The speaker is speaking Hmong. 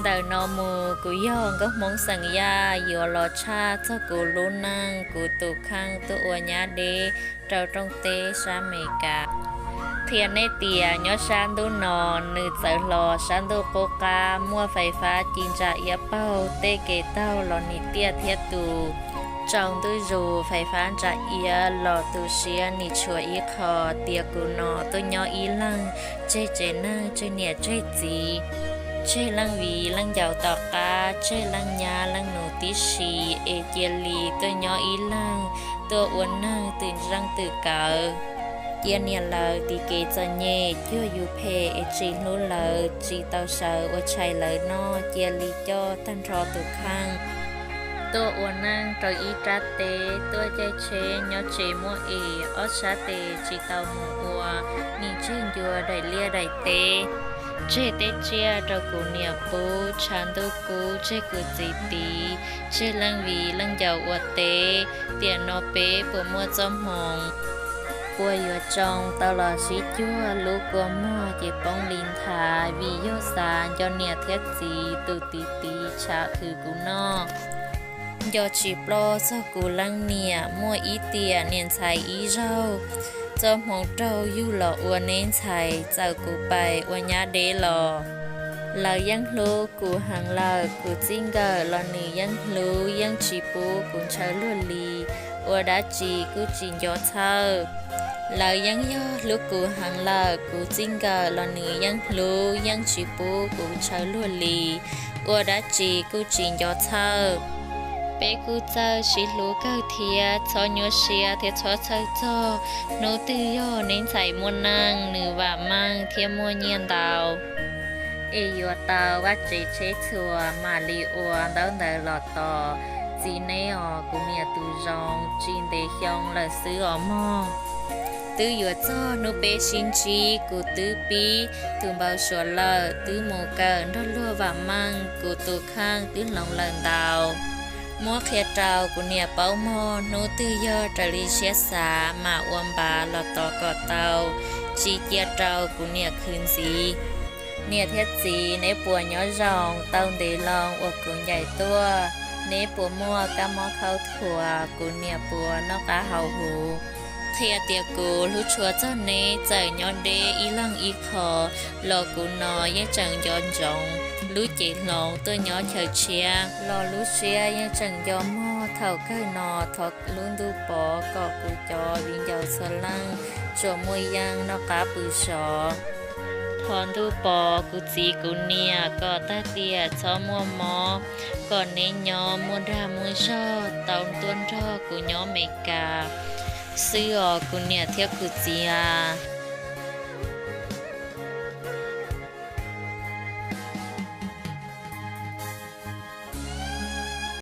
Tawm no mus kuv yog nkauj Hmoob xeem Yaj yuav los tshaj txog kuv lub neej, kuv tus kheej tuaj ua nyab deb rau rooj teb sab Amelikas. Qhia nej tias nyob sab ntuj no nws txawv hlo, sab ntuj qub qab muaj fais fab ci ntsa iab paug, tej kev taug los nim tiaj thiab tus. Tsaus ntuj zus fais fab ntsa iab los tu siab nim tshuav ib qho, tias kuv no tuaj nyob ib leeg, tseg tsev neeg tseg niam tseg txiv, tseg leej viv leej ncaus tom qab, tseg leej nyab leej nus tib si, es cia li tuaj nyob ib leeg, tuaj ua neeg twm zeej twm kawv. Cia niam lawv tiv kev txom nyem, cuag yus phem es tsis hlub lawv, tsis tau sawv ua tshais lawv noj, cia li coj tag nrho tus kheej tuaj ua neej rau ib rab teb, tuaj caij tsheb nyob tsev muaj es, ob sab tes tsis tau mus ua, nim tseg ncua daim liaj daim teb, tseg tej tsiaj rau kuv niam pub, tshav ntuj kub tseg kuv txiv tiv, tseg leej viv leej ncaus ua teb, tiam no peb puas muaj txoj hmoov, puas yuav tsoo tau los sib cuag, lub kua muag ces poob li nthav, vim yog xav nco niam thiab txiv, tus tiv tiv tshav khwv kuv noj, nco tsis ploj txog kuv leej niam, muaj ib tiam niam ntxhais ib zaug, txoj hmoov raug yug los ua neb ntxhais, txawm kuv pais ua nyab deb los lawv yeej hlub kuv heev lawm, kuv txij nkawm los nws yeej hlub, yeej tsis pub kuv ntshaw luag li, ua dab tsi kuj tsis nco txhawj. Lawv yeej yog hlub kuv heev lawm, kuv txij nkawm los nws yeej hlub, yeej tsis pub kuv ntshaw luag li, ua dab tsi kuj tsis nco txhawj. Peb kuj txawj sib hlub kawg thiab, txhob nyuaj siab thiab txhob txhawj txog, hnub twg yog neb ntxhais muaj neej, nws vam meej thiab muaj nyiaj ntau, es yuav tau vaj tsev tsheb txhua mam li ua ntaub ntawv los tos. Txiv neb os kuv niam tus zoo, tsis ntev xyoo lawm xwb os mog. Twb yuav txog hnub peb sib ntsib, kuv twb pib tus npau suav lawm, twb mus kawm nrog luag vam meej, kuv tus kheej twb hloov lawm ntau. Muab qhia rau kuv niam paub mog, hnub twg yog raws li siab xav mam ua npav los tos kom tau, tsis cia rau kuv niam khwv ntxiv. Niam thiab txiv neb puas nyob zoo, tau ntev loo uas kuv ncaim tuaj, neb puas muaj kab mob khaub thuas, kuv niam puas noj qab haus huv. Qhia tias kuv hlub tshua txog neb, txawm nyob deb ib leeg ib qho los kuv no yeej tseem nco ntsoov lub cev hloov tuaj nyob chaw tshiab, los lub siab yeej tseem nco mog. Thaum kawg no thov lub ntuj pov kom kuv cov viv ncaus txhua leej tsuas muaj yeej noj qab pw sov. Thov ntuj pov kuv txiv kuv niam kom tag tiam txhob muaj mob, kom neb nyob muaj dag muaj zog tau tuaj nrog kuv nyob Amelikas xwb os kuv niam thiab kuv txiv a.